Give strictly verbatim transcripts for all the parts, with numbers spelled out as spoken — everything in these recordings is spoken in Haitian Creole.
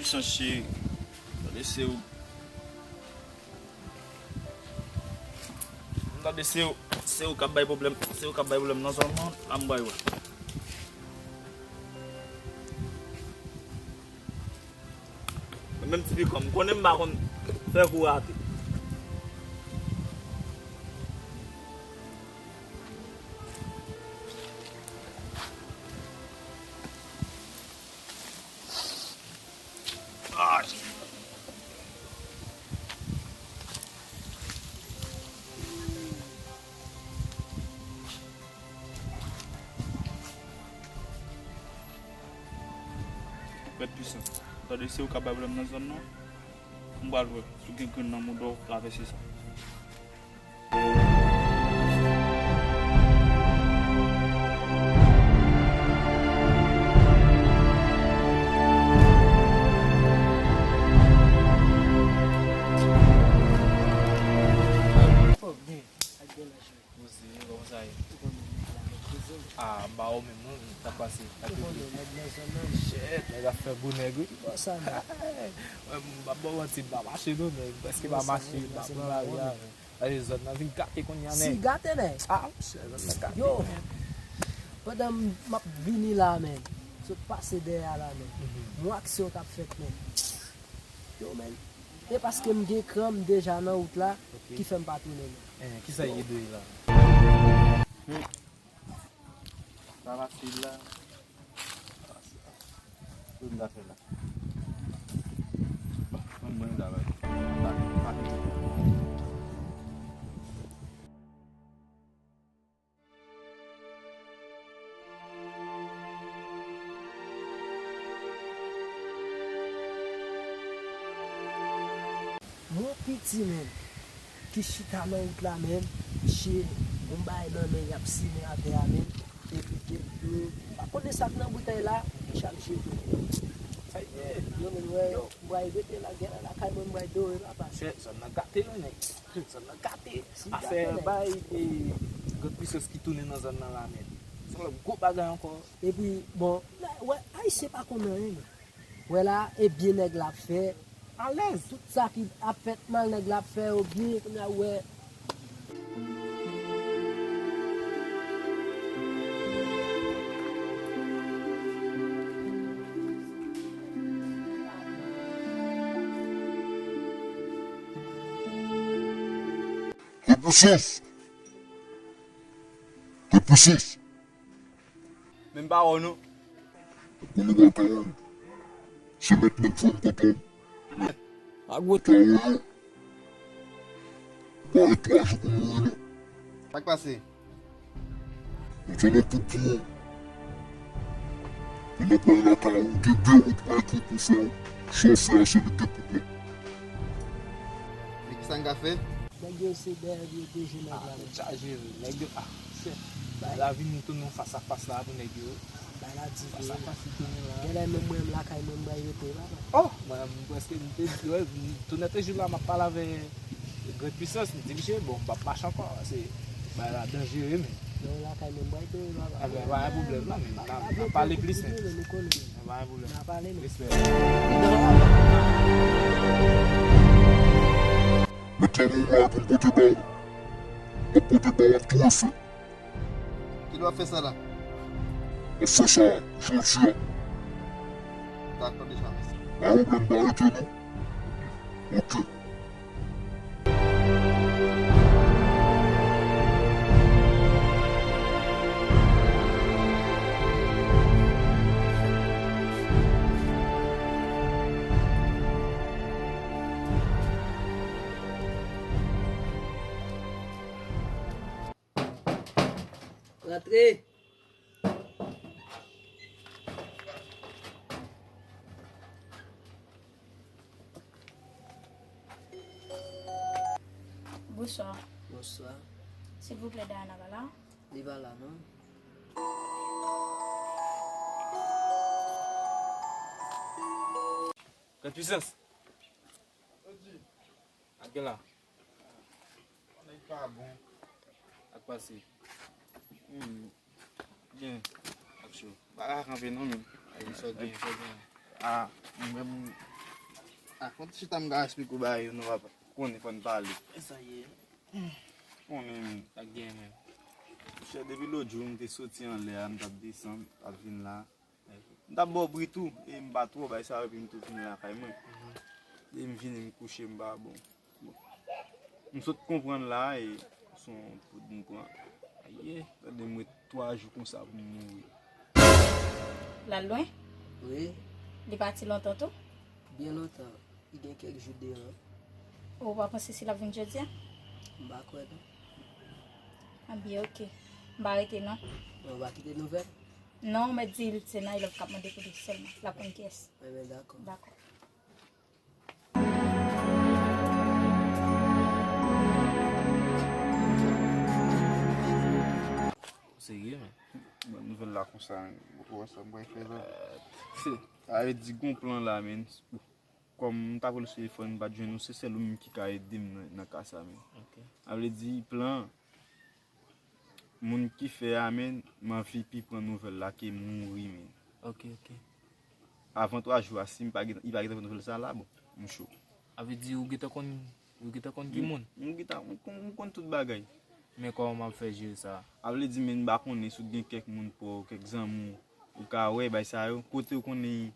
Chans cheri. Tande se ou. Tande se ou, se ou k ap bay pwoblèm, se ou k ap bay pwoblèm nan zòn nan, la m bay wè. Menm ti pikan, m konnen m pa konn fè kou rate. Prèt Pwisans. Tande se ou k ap bay pwoblèm nan zòn nan. M pral wè si w gen grenn nan mouda w, travèse sa. Poze, kòman sa ye? Ah, m pa wè w menm non, sa k pase? Shit, nèg ap fè gwo nèg wi. Mwen, m pa ba w manti, m pa mache non, men m prèske pa mache, m pa pran lari a. Gade zòn nan vin gate kounye a, nèg. Si gate, nèg. Ah, monchè, zòn nan gate. Yo, pandan m, m ap vini la, men, sot pase dèyè a la, men, m wè aksyon k ap fèt, men. Yo, men, e paske m gen kran, m deja nan wout la, ki fè m pa tounen, men. Eh, kisa ye dwe la? Sa fasil la. Sa m ta fè la? Bon, mwen, mwen la, bay. Bay, bay. Yon piti, men, ki chita nan wout la, men, misye, yon bagay nan men, y ap simen atè a, men, epi ke yo pa konnen sa k nan boutèy la, misye ap jete. Sa ye, yo, men, wè, m pral rete la, gen la lakay mwen, m pral dore, papa. Chè, zòn nan gate, wi, nèg. Zòn nan gate. Afè bay, e, Grand Puissance ki tounen nan zòn nan la, men. Se yon lòt gwo bagay ankò. Epi, bon, wè, Ayisyen pa konn anyen, men. Wè la, e byen nèg la ap fè. Alèz. Tout sa ki ap fèt mal, nèg la ap fè yo byen, kounye a wè. Repousif! Repousif! Men m pa wè w non. Ou konnen w ap tann. Se mèt nèg fò m kontan. Agwo. Ou pa wè non. Ou pa wè twa jou pou mouri non. Sa k pase? Ou te nan tout pou ou. Ou nan pran lakay ou, ou gen de wout pou ekri pou fè w. Sa w fè a se li k te pou ou. Men kisa n ka fè? Nèg yo se dèyè yo te jwe nèg la, men. Chaje, nèg yo, ah, chè. Bay la vin tounen yon fas a fas la pou nèg yo. Bay la di fas a fas li tounen la. Genlè menm mwen menm lakay mwen, m pral rete la, non. Oh, mwen, m prèske, m te di, wè, m tounen te jou la, m ap pale avè Grand Puissance, m di, misye, bon, m p ap mache ankò, se, bay la danjere, men. Non, lakay mwen, m pral rete la, papa. Enben, pa gen pwoblèm, non, men, n a, n a pale plis, men. Nou konnen. Pa gen pwoblèm. N a pale, men. Respè. Mete yon mwa pou m pote ba w. M ap pote ba w ak tou efè. Kilè w ap fè sa la? M ap fè sa jodi a. Dakò deja, mèsi. Pa gen pwoblèm, ba rete non. Ok. Rantre. Bonswa. Bonswa. Silvouplè, Dayana pa la? Li pa la, non. Grand Puissance. Ak gen la. Nèg pa bon. Ak pase. Hmm. Byen. Ak cho. Pa ka kanpe non, men. Ay, sa gen, sa gen. Ah, mwen menm, A, fò ti chita m ka esplike w bagay yo, nou pa konnen, fò n pale. E sa ye? Konnen, men. Sa k gen menm? Monchè, depi lòt jou, m te soti anlè a, m t ap desann, m t ap vin la. M t ap ba w bri tou, e m pa twò bay sa, epi m tou vin lakay mwen. E m vini, m kouche, m pa bon. Bon. M sot konprann la, e se yon poud m pran. Aye, tande m ret twa jou konsa pou m mouri. L al lwen? Wi. Li pati lontan tou? Byen lontan. Li gen kèk jou deyò. Ou pa panse si l ap vin jodi a? M pa kwè non. A byen, oke. M pa rete non. Men ou pa kite nouvèl? Non, ou mèt di l se Nailove k ap mande pou li sèlman. L ap konn kiyès. Ebyen, dakò. Dakò. Serye, men. Bon, nouvèl la konsa, men. Ou wè sa m pral fè la? Sa vle di gon plan la, men. Kòm m t ap rele sou telefòn, m pa t jwenn ou, se sèl ou menm ki ka ede m nan, nan ka sa, men. Ok. Sa vle di, plan, moun ki fè a, men, m anvi pi pran nouvèl la ke mouri, men. Ok, ok. Avan twa jou a, si m pa gentan, li pa gentan pran nouvèl sa la, bon, m cho. Sa vle di, ou gentan konn, ou gentan konn ki moun? M, m gentan, m konn, m konn tout bagay. Men kòman m ap fè jere sa? Sa vle di, men, m pa konnen si w gen kèk moun pa w, kèk zanmi w, ou ka wè, bay sa yo, kote w konnen,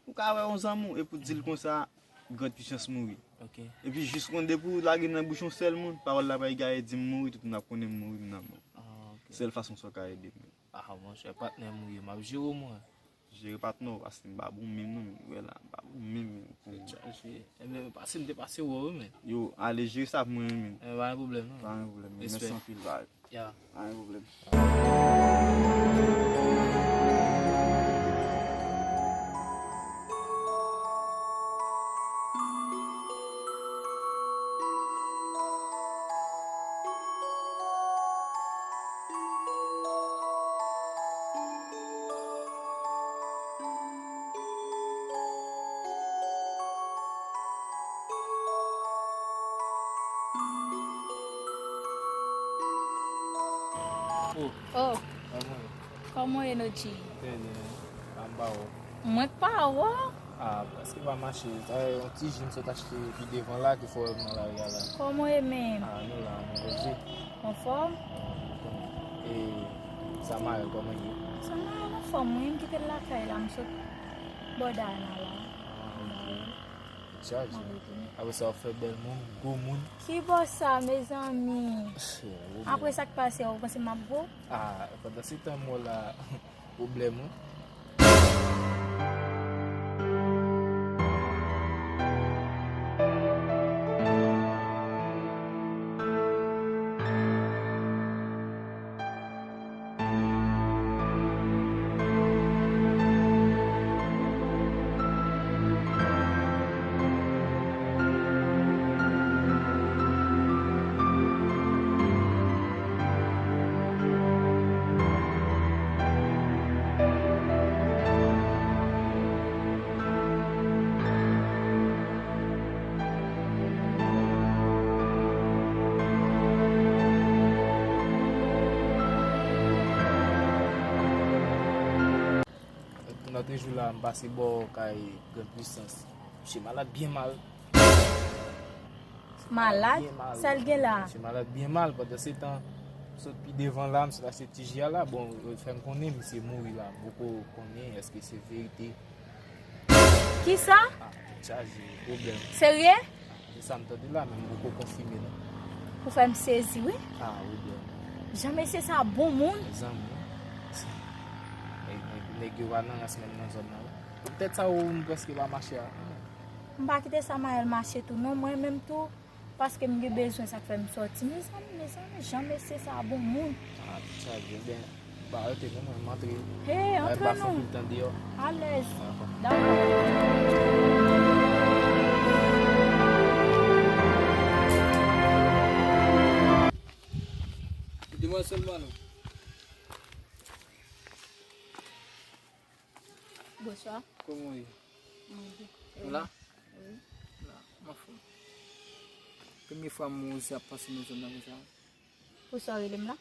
ou ka wè yon zanmi w, epi w di l konsa, Grande Puissance mouri. Ok. Epi jis konn depi w lage nan bouch yon sèl moun, pawòl la pral gaye di m mouri, tout moun ap konnen m mouri, m nan mò. Ah, ok. Sèl fason sa w ka ede m. Ah, monchè, patnè m ou ye, m ap jere w, mwen. Jere patnè w, paske m pa bon menm non, men, wè la, m pa bon menm, men. Tèt chaje. Ebyen, pase m te pase wè w, men. Yo, ale jere sa pou mwen, men. Eh, pa gen pwoblèm, non. Pa gen pwoblèm, men. Respè. Mèsi anpil, bye. Ya. Pa gen pwoblèm. Oh, oh. Kòman w ye? Kòman w ye, Nodji? Trè byen. Kòman w ye? Mwen k pa wè w. Ah, prèske pa mache. Sa yon ti ji m sot achte pi devan la ki fè w wè m nan lari a la. Kòman w ye menm? Ah, nou la, nou poze. Anfòm? Ah, nou konnen. E Samael, kòman l ye? Samael anfòm, wi, m kite l lakay la, m sot bò Dayana la. Ah, ok. Tèt chaje. Apre sa, w fè bèl moun, gwo moun. Ki bò sa, mezanmi? Apre sa k pase, ou panse m ap gwo? Ah, pandan se tan m wè w la, pwoblèm ou. Yon lòt jou la, m pase bò kay Grande Puissance. Misye malad byen mal. Malad? Byen mal. Sa l gen la? Misye malad byen mal. Pandan se tan, m sot pi devan la, m sot achte ti ji a la. Bon, yo fè m konnen misye mouri la. M poko konnen èske se verite. Kisa? Ah, tèt chaje, pwoblèm. Serye? Se sa m tande la, men m poko konfime non. Ou fè m sezi, wi. Ah, wi, byen. Jan mesye sa bon moun. Mezanmi. Nèg, nèg, nèg yo pa nan rans menm nan zòn nan, wi. Poutèt sa, ou, m prèske pa mache a. M pa kite Samael mache tou, non, mwen menm tou, paske m gen bezwen, sa k fè m sòti. Mezanmi, mezanmi, jan mesye sa bon moun. Ah, tèt chaje, byen. Ba, rete non, mwen, m antre. Hey, antre non. Anpil tan deyò. Alèz. Dakò. Dakò. Demwazèl Malo. Bonswa. Kòman w ye? Mwen byen. Ou la? Wi. La, m anfòm. Premye fwa m wè w ap pase nan zòn nan konsa. Pou sa w rele m la?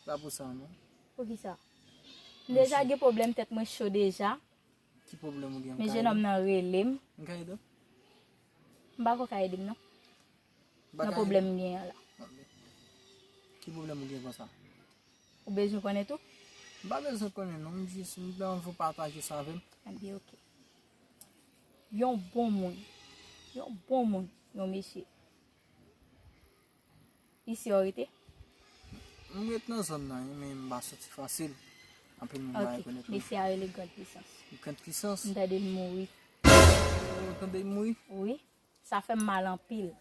Pa pou sa, non. Poukisa? M deja gen pwoblèm, tèt mwen cho deja. Ki pwoblèm ou gen? Men jenòm nan rele m. M ka ede w? M pa ko ka ede m non. Nan Bagay pwoblèm m genyen an la. Ki pwoblèm ou gen konsa? Ou bezwen konnen tou? M pa bezwen konnen non, m jis m ta anvi w pataje sa avè m. Anben, ok. Yon bon moun. Yon bon moun. Yon mesye. Isi w rete? M ret nan zòn nan wi, men m pa soti fasil. Anpil moun pa Ok. rekonèt wi. Mesye a rele Grand Puissance. Grand Puissance? M tande l mouri. Ou tande l mouri? Wi. Sa fè m mal anpil.